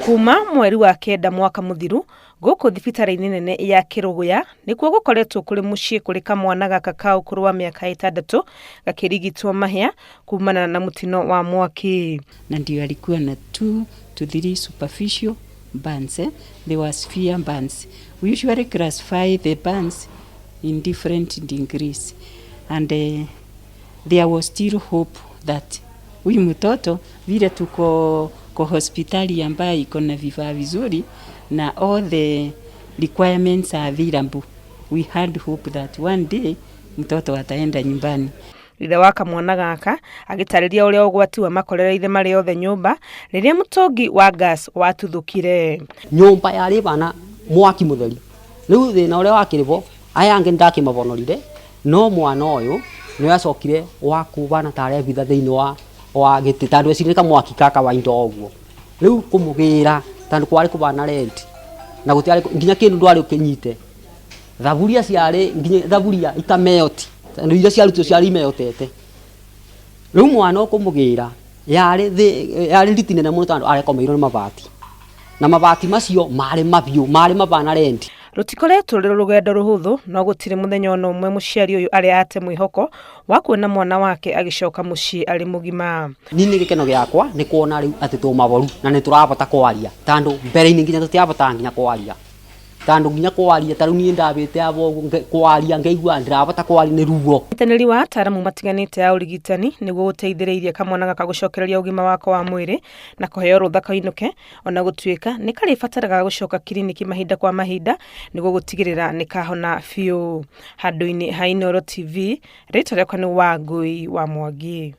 Kuma mweri wa kenda mwaka mũthiru, gũkũ thibitarĩ-inĩ nene ya Kĩrũgũya nĩkuo gũkoretwo kũrĩ mũciĩ kũrĩ kamwana gaka ka ũkũrũ wa mĩaka 6 gakĩrigitwo mahĩa kumana na mũtino wa mwaki. Na ndio alikuwa na 2 to 3 superficial burns, eh? They were severe burns. We usually classify the burns in different degrees and there was still hope that huyu mtoto, vile tuko kwa hospitali ambayo iko na vifaa vizuri na all the requirements are available, we had hope that one day mtoto ataenda nyumbani. Ithe wa kamwana gaka agĩtarĩria ũrĩa ũgwati wa makorereire marĩ othe nyũmba rĩrĩa mũtũngi wa gas watuthũkire. Nyũmba yarĩ bana mwaki mũtheri. Rĩu thĩna ũrĩa wakĩrĩ bo, aya angĩ nĩndakĩmabonorire, no mwana ũyũ nĩwe acokire wa kũbana ta arebitha thĩinĩ wa gĩtĩ, tondũ ecirĩria kamwaki ka kawaida ũguo. Rĩu kũmũgĩra, tondũ kwarĩ kũbana rent na gũtiarĩ nginya kĩndũ ndwarĩ ũkĩnyite. Thaburia ciarĩ nginya thaburia ikameoti, tondũ iria ciarutwo ciarĩ imeotete. Rĩu mwana ũkũmũgĩra yarĩ yarĩ riti nene mũno, tondũ arekomeirwo nĩ mabati, na mabati macio marĩ mabiũ, marĩ mabana rent. Rũtikoretwo rũrĩ rũgendo rũhũthũ, no gũtirĩ mũthenya ona ũmwe mũciari ũyũ arĩ ate mwĩhoko wa kuona mwana wake agĩcoka mũciĩ arĩ mũgima. Niĩ nĩ gĩkeno gĩakwa nĩ kuona rĩu atĩ twĩ maboru na nĩ tũrabota kwaria, tondũ mbere-inĩ nginya tũtiabotaga nginya kwaria, tondũ nginya kwaria ta rĩu niĩ ndambĩte abo kwaria ngaigua ndirabota kwaria nĩ ruo. Ũnyitanĩri wa ataaramu matiganĩte a ũrigitani nĩguo ũteithĩrĩirie kamwana gaka gũcokereria ũgima wako wa mwĩrĩ na kũheo rũtha kainũke, ona gũtuĩka nĩ karĩbataraga gũcoka kiriniki mahinda kwa mahinda nĩguo gũtigĩrĩra nĩ kahona biũ. Handũ-inĩ ha Inooro TV, rĩtwa rĩakwa nĩ Wangũi wa Mwangi.